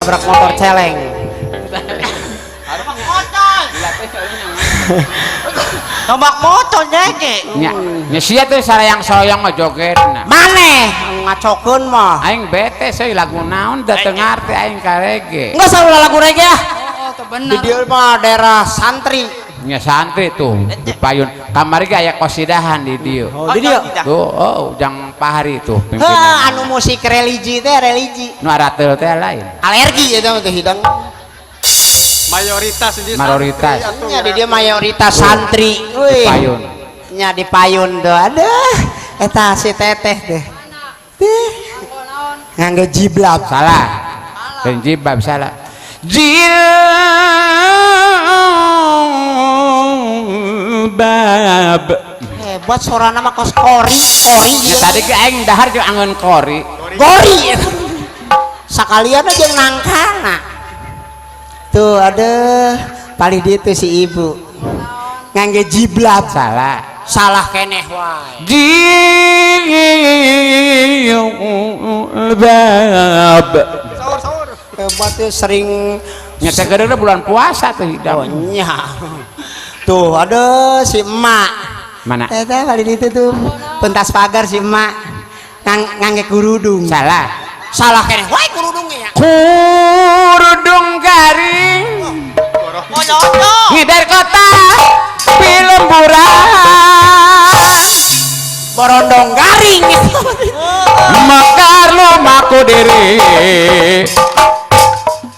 Tabrak motor celeng. Nobak motor nyeke. Nya, nya sia teh sarayang-sarayang ngajogetna. Maneh ngacokeun mah. Aing bete seuy lagu naon da teu ngarti aing karege. Enggak salah lagu reggae ah. Oh, teu bener. Di dieu mah daerah santri. Nya santri tuh di payun. Kamari ge aya kosidahan di dieu. Oh, di dieu. Tuh, oh, Ujang Pahari tuh Heuh, pimpinan. anu musik religi teh religi. Nu arateul teh lain. Alergi eta mah teh hidang. Mayoritas di Mayoritas. Nya di dieu mayoritas santri. Di payun. Nya di payun tuh. Aduh, eta si teteh teh. Teh. Ngangge jiblab. Salah. Lain jilbab salah. Jilbab. Hebat sorana mah kos kori, kori. Ya, tadi ge aing dahar jeung angeun kori. Gori. Sakalian aja jeung nangkana. Tuh aduh, palih dieu tuh si ibu. Ngangge jiblab. Salah. Salah keneh wae. Jilbab. Sahur-sahur. Hebat tuh sering Nya teh geureuh bulan puasa tuh hidang. Oh, nya. Tuh aduh si emak. Mana? Teteh palih ditu tuh pentas pagar si emak. Ngangge kerudung. Salah. Salah keneh wae kerudungnya ya. Kerudung garing. Ngider kota pilemburan. Borondong garing. Mekar lumaku diri.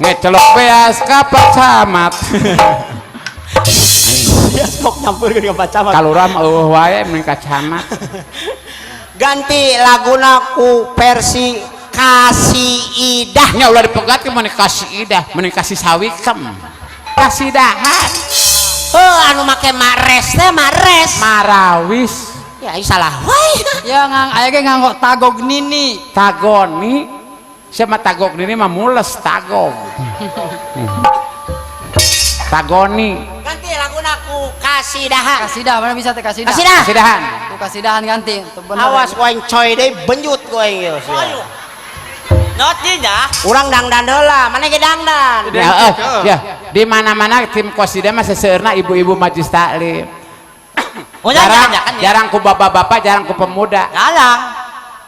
Ngecelok beas ka Pak Camat. Ya sok nyampurkeun ka Pak Camat. Kalurah mah eueuh wae mending ka camat. Ganti laguna ku versi Kasiidah. Nya ulah dipegat ke mending kasiidah, mending kasih sawikem. Kasidahan. Heuh anu make mares teh mares. Marawis. Ya ieu salah wae. Ya ngang aya ge nganggo tagog nini. Tagoni. Siapa tagog nini mah mules tagog. Tagoni. Ganti laguna ku Kasidahan. Kasidah mana bisa teh kasidah? Kasidah. Kasidahan. Ku kasidahan ganti. Teu bener. Awas ku aing coy deui benjut ku aing ieu. Not nya. Urang dangdan heula, mana ge dangdan? Ya, ya, di mana-mana tim kosidah mah seseueurna ibu-ibu majlis taklim. Jarang, jarang ku bapak-bapak, jarang ku pemuda. Jarang.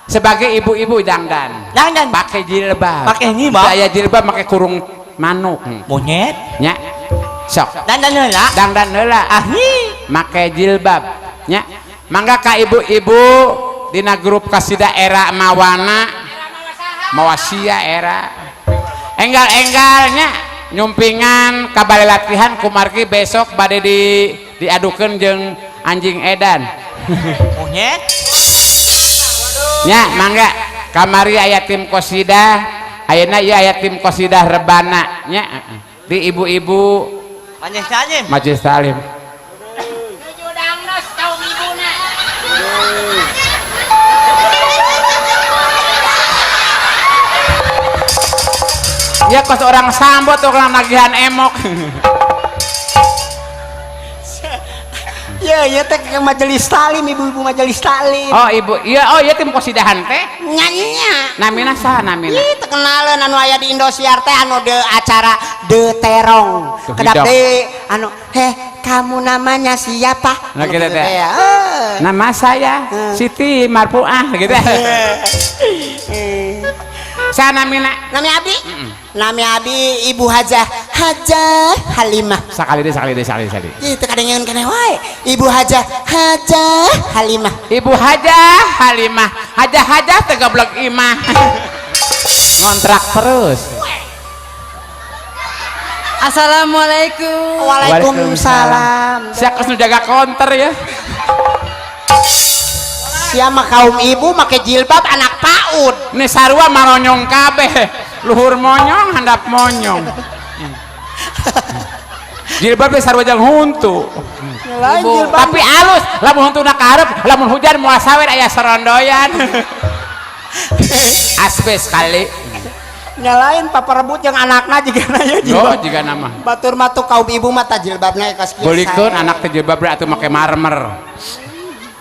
Sebagai ibu-ibu dangdan. Dangdan. Pakai jilbab. Pakai jilbab. Saya jilbab pakai kurung manuk. Monyet. Nya. Sok. Dangdan heula. Dangdan heula. Ah, hi. Make jilbab. Nya. Mangga ka ibu-ibu dina grup kasidah era Mawana. Mawasia era. Enggal-enggalnya nyumpingan ka bale latihan kumargi besok bade diadukeun jeung anjing edan. Monyet. Nya mangga kamari aya tim kosidah, ayeuna ieu aya tim kosidah rebana nya di ibu-ibu Majelis Taklim. Majelis Taklim. Nuju dangdos kaum ibuna. Ya kos orang sambot orang nagihan emok. Ya, ya teh ke majelis taklim, ibu-ibu majelis taklim. Oh, ibu. Iya, oh iya tim kosidahan teh. Nya. Namina saha namina? Ih, terkenaleun anu aya di Indosiar teh anu de acara De Terong. Tuh, Kedap hidang. deui anu, "Heh, kamu namanya siapa?" Nah, Anu gitu gitu teh. teh ya. Nama saya Siti Marfuah gitu. Saha namina? Nami abi? Nami abi Ibu Hajah Hajah Halimah. Sakali deui, sakali deui, sakali deui, sakali. Ih, teu kadengeun keneh wae. Ibu Hajah Hajah Halimah. Ibu Hajah Halimah. Hajah Hajah teh goblok imah. Ngontrak terus. Assalamualaikum. Waalaikumsalam. Sia geus nu jaga konter ya. Sia mah kaum ibu make jilbab anak PAUD. Ini sarua maronyong kabeh. Luhur monyong, handap monyong. Jilbab teh sarua jeung huntu. Lain jilbab. Tapi alus, lamun huntuna ka hareup, lamun hujan moal sawer aya serondoyan. Asbes kali. Nyalain paparebut yang anakna jigana ya Oh, jilbab. jigana mah. Batur mah tuh kaum ibu mah ta jilbabna ka kieu. Beulikeun anak teh jilbab atuh make marmer.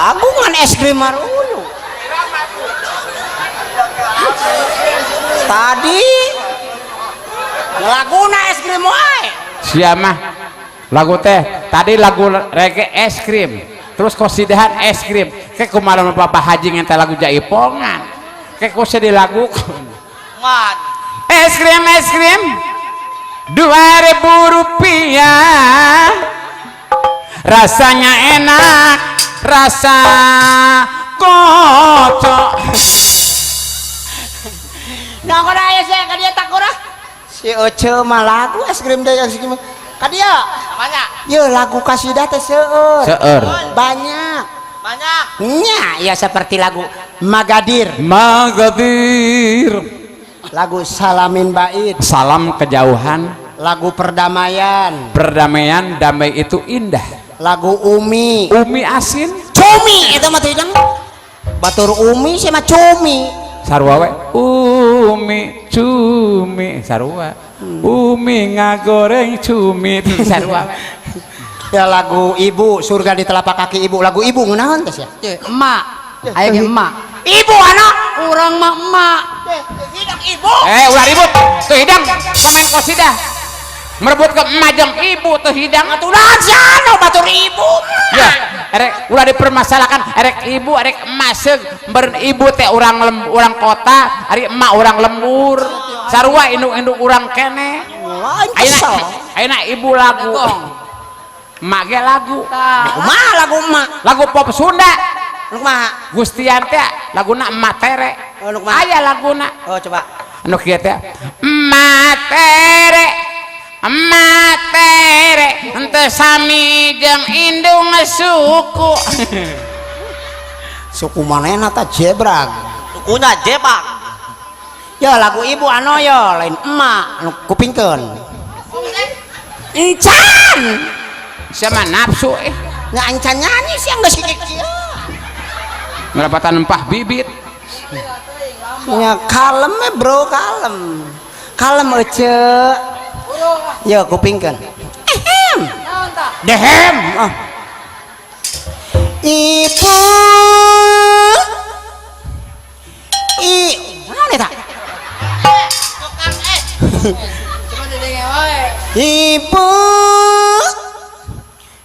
Lagu ngan es krim marulu. Tadi laguna es krim wae. Sia mah lagu teh tadi lagu reggae es krim. Terus kosidahan es krim. Ke kumaha Bapak Haji ngentel lagu jaipongan. Ke ku dilagukeun. Ngan. Es krim 2.000 rupiah. Rasanya enak, rasa kocok. Nah, kau aya sia ka dieu takura. Si Ece mah lagu es krim deui es krim. Ka dieu. Banyak. Ye lagu kasidah teh seueur. Seueur. Banyak. Banyak. Nya, ya seperti lagu Magadir, Magadir. Lagu Salamin Bait, Salam kejauhan, lagu perdamaian, perdamaian, damai itu indah. Lagu Umi, Umi asin, cumi itu mah teh. Batur Umi sih mah cumi. Sarua we. Umi cumi sarua. Umi ngagoreng cumi sarua we. Ya lagu ibu, surga di telapak kaki ibu, lagu ibu ngeunaheun teh sia. Emak. Aya ge emak. Ibu anak Urang mah emak. Hidang ibu. Ulah ribut. Tuh hidang pemain kosidah. Merebut ke emak jeung ibu tuh hidang. Atuh naon sia anu batur ibu. Ya, erek ulah dipermasalahkan erek ibu erek emak seug meureun ibu teh urang urang kota, ari emak urang lembur. Sarua induk-induk urang keneh. Lain Ayeuna kesel. ayeuna ibu lagu. Emak ge lagu. Kumaha lagu emak? Lagu pop Sunda. Nu kumaha? Gustian teh laguna emak tere. Oh, nu kumaha? Aya laguna. Oh, coba. Anu kieu teh emak tere. Emak tere henteu sami jeung indung suku. Suku manehna tah jebrag. Sukunya jebak. Ya lagu ibu anu ya lain emak anu kupingkeun. Encan. Sama nafsu Nya encan nyanyi sih geus kieu. Ngerapatan empah bibit. Nya kalem bro, kalem. Kalem ece. Ya kupingkeun. Ehem. Dehem. Ah. Ibu. I mana eta? Tukang es. Coba didenge wae. Ibu.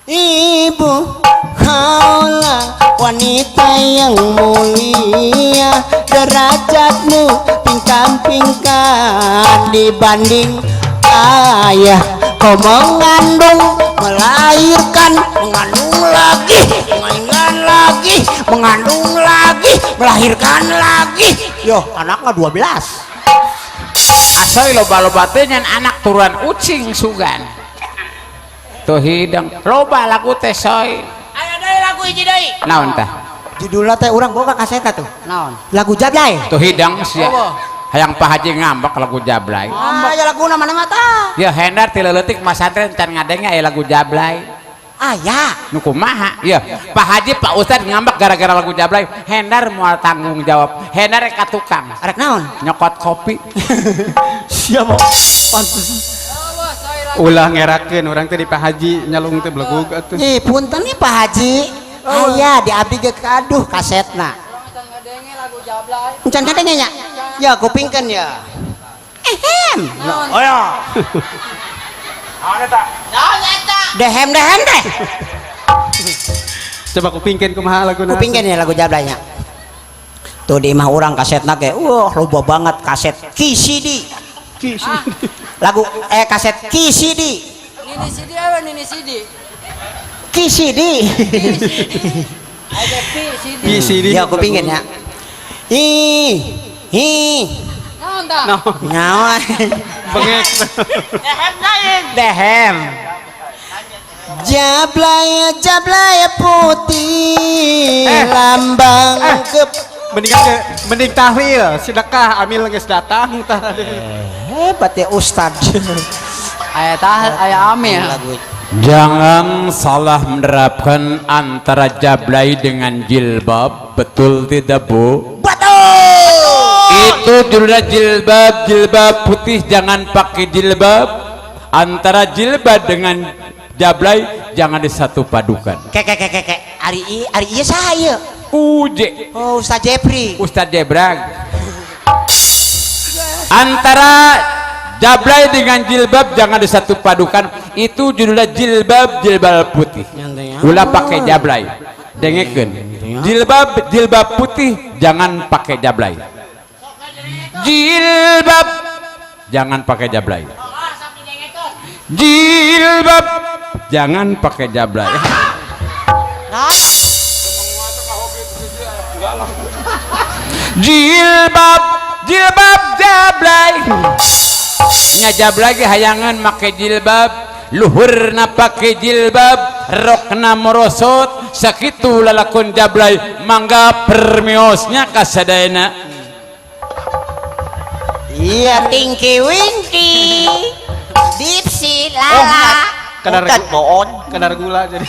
Ibu, kaulah wanita yang mulia, derajatmu pingkan-pingkan dibanding ayah. Kau mengandung, melahirkan, mengandung lagi, melahirkan lagi, mengandung lagi, melahirkan lagi. Yo, anaknya 12. Asal loba-loba teh nyan anak turunan ucing sugan. Tuh hidang loba lagu teh soy. Aya deui lagu hiji deui. Naon tah? Judulna teh urang boga kasetna tuh. Naon? Lagu Jablay. Tuh hidang sia. Hayang Pak Haji ngambek lagu Jablay. Ah, ya laguna mana mah tah? Ya Hendar ti leutik masantren can ngadenge aya lagu Jablay. Aya. Nu kumaha? Ya, Pak Haji Pak Ustad ngambek gara-gara lagu Jablay. Hendar moal tanggung jawab. Hendar rek ka tukang. Arek naon? Nyokot kopi. Siapa? Pantes. Ulah ngerakeun urang teh di Pak Haji nyalung teh belegug atuh. Ih, punten nih Pak Haji. Aya di abdi ge kaduh kasetna. Urang can ngadenge lagu Jablay. Encan ngadenge nya? Ya kupingkeun ya. Ehem. Naon? Oh ya. Naon eta? Dehem dehem deh. Coba kupingkeun kumaha laguna. Kupingkeun ya lagu Jablaynya. Tuh di imah urang kasetna ge, wah loba banget kaset KCD. Lagu kaset KCD. Nini CD apa Nini CD? KCD. Ada P CD. PCD. Ya kupingkeun ya. Ih, ih. Naon tah? Naon? Nyawa. Bengek. Dehem lain. Dehem. Jablay jablay putih lambang ke Mending tahlil, sedekah amil geus datang tah. Hebat ya Ustad. Aya tah aya amil. Lagu Jangan salah menerapkan antara jablay dengan jilbab, betul tidak Bu? Betul. Itu judulnya jilbab, jilbab putih jangan pakai jilbab. Antara jilbab dengan jablay jangan disatu padukan. Ke ke ke ke ke. Ari ari ieu saha ieu? Uje. Oh, Ustaz Jepri. Ustaz Jebrag. Antara jablay dengan jilbab jangan disatu padukan. Itu judulnya jilbab jilbab putih. Ulah pakai jablay. Dengekeun. Jilbab jilbab putih jangan pakai jablay. Jilbab jangan pakai jablay. Jilbab jangan pakai jablay. Jilbab jilbab jablay. Nya jablay ge hayangan make jilbab, luhurna pake jilbab, rokna morosot, sakitu lalakon jablay, mangga permiosnya kasadayana. Iya, Tinky Winky. Dipsi lala. Kadar gula jadi.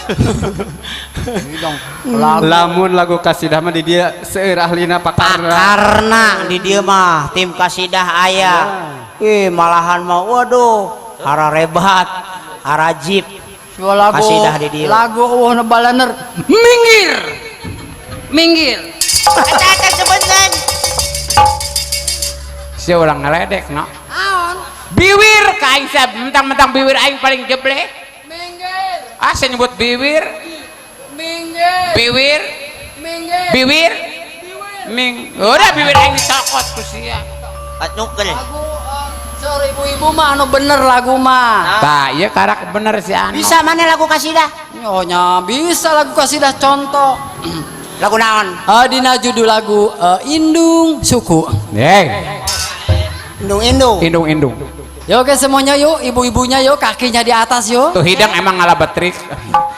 Lamun lagu kasidah mah di dia seueur ahlina pakarna. Pakarna di dia mah tim kasidah aya. Ih, malahan mah waduh, hararebat, harajib. Lagu kasidah di dia. Lagu eueuh nu balaner minggir. Minggir. Eta eta sebentar. Sia urang ngaledek no. Naon? Biwir ka aing sia mentang-mentang biwir aing paling jeblek. Minggir. Ah, saya nyebut biwir. Minggir. Biwir. Minggir. Biwir. Ming. Udah biwir aing dicokot ku sia. Atukeun. Lagu sore ibu-ibu mah anu bener lagu mah. Tah, ieu karak bener si anu. Bisa mana lagu kasidah? Oh nya bisa lagu kasidah contoh. Lagu naon? Dina judul lagu Indung Suku. Hei. Indung-indung. Indung-indung. Yo oke semuanya yuk, ibu-ibunya yuk, kakinya di atas yuk. Tuh hidang emang ngalabetrik.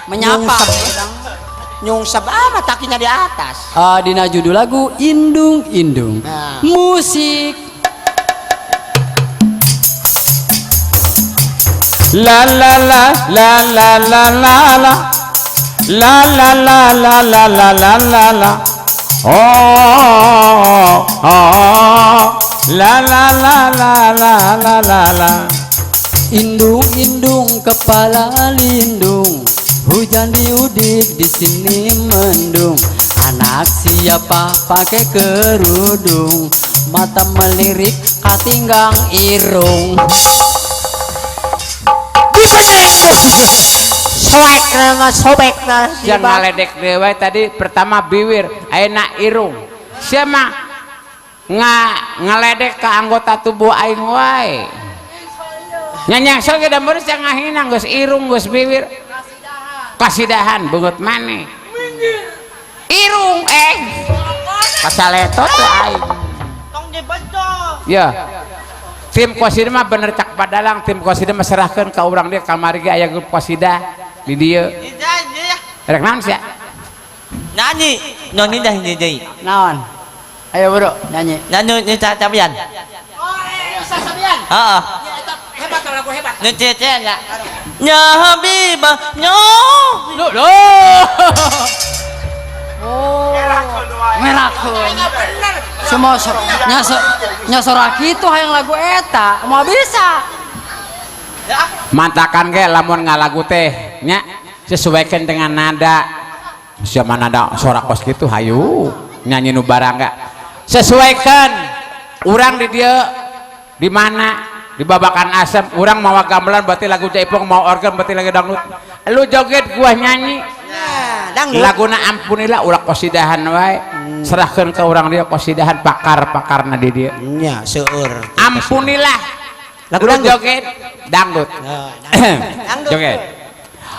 Menyapa. Nyungsep amat kakinya di atas. Dina judul lagu Indung Indung. Nah. Musik. La la la la la la la la la la la la la la la la la oh oh la la la la la la la la. Indung indung kepala lindung, hujan diudik di sini mendung. Anak siapa pakai kerudung, mata melirik katinggang irung. Soek nama sobek na. Jangan ngaledek dewe tadi pertama biwir, ayeuna irung. Sia mah ngaledek ke anggota tubuh aing wae. Nyanyangsel ge da meureuh sia ngahina geus irung geus biwir. Kasidahan beungeut maneh. Irung kasaletot teh aing. Tong dibeto. Ya. Tim qasidah mah bener cak padalang, tim qasidah mah serahkeun ka urang dia kamari ge aya grup qasidah di dieu. Rek naon sia? Nyanyi, noni dah ini deui. Naon? Ayo bro, nyanyi. Nyanyi ni sabian. Oh, sabian. Heeh. Hebat lagu hebat. Nu cece ya. Ya Habibah, nyo. Loh, loh. Oh. Merakeun. Semua nyasora kitu hayang lagu eta, moal bisa. Mantakan ge lamun ngalagu teh nya sesuaikan dengan nada. Siapa nada sora kos kitu hayu nyanyi nu barangga. Sesuaikan. Urang di dieu di mana? Di Babakan Asem, urang mawa gamelan berarti lagu jaipong, mau organ berarti lagu dangdut. Lu joget gua nyanyi. Nah, dangdut. Laguna ampunilah ulah qasidahan wae. Serahkeun ke urang dia qasidahan pakar-pakarna di dieu. Nya seueur. Ampunilah. Lagu lu dangdut. Joget dangdut. Oh, dangdut. Joget.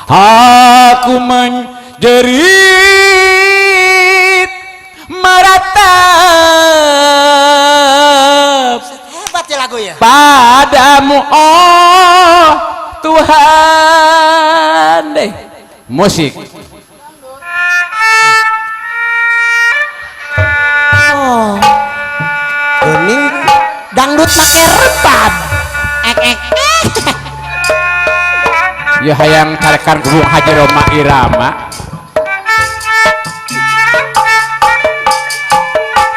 Aku menjerit meratap. Hebat ya lagu ya. Padamu oh Tuhan deh. Musik. Oh. Geuning dangdut make rebab. Ek ek. Ya hayang carekan kubu Haji Rhoma Irama.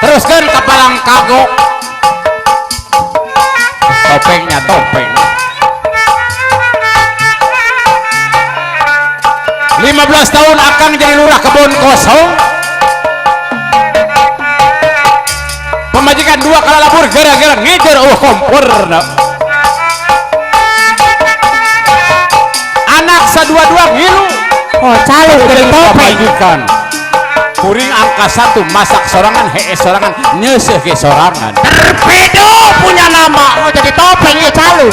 Teruskan kapalang kagok. Topengnya topeng. 5 15 tahun akang jadi lurah kebon kosong. Pemajikan dua kala labur gara-gara ngejar eueuh kompor. Anak sadua-dua ngilu. Oh, caluk jadi topeng. Pamajikan. Kuring angka satu masak sorangan, hees sorangan, nyeuseuh ge sorangan. Torpedo punya nama. Oh, jadi topeng ya caluk.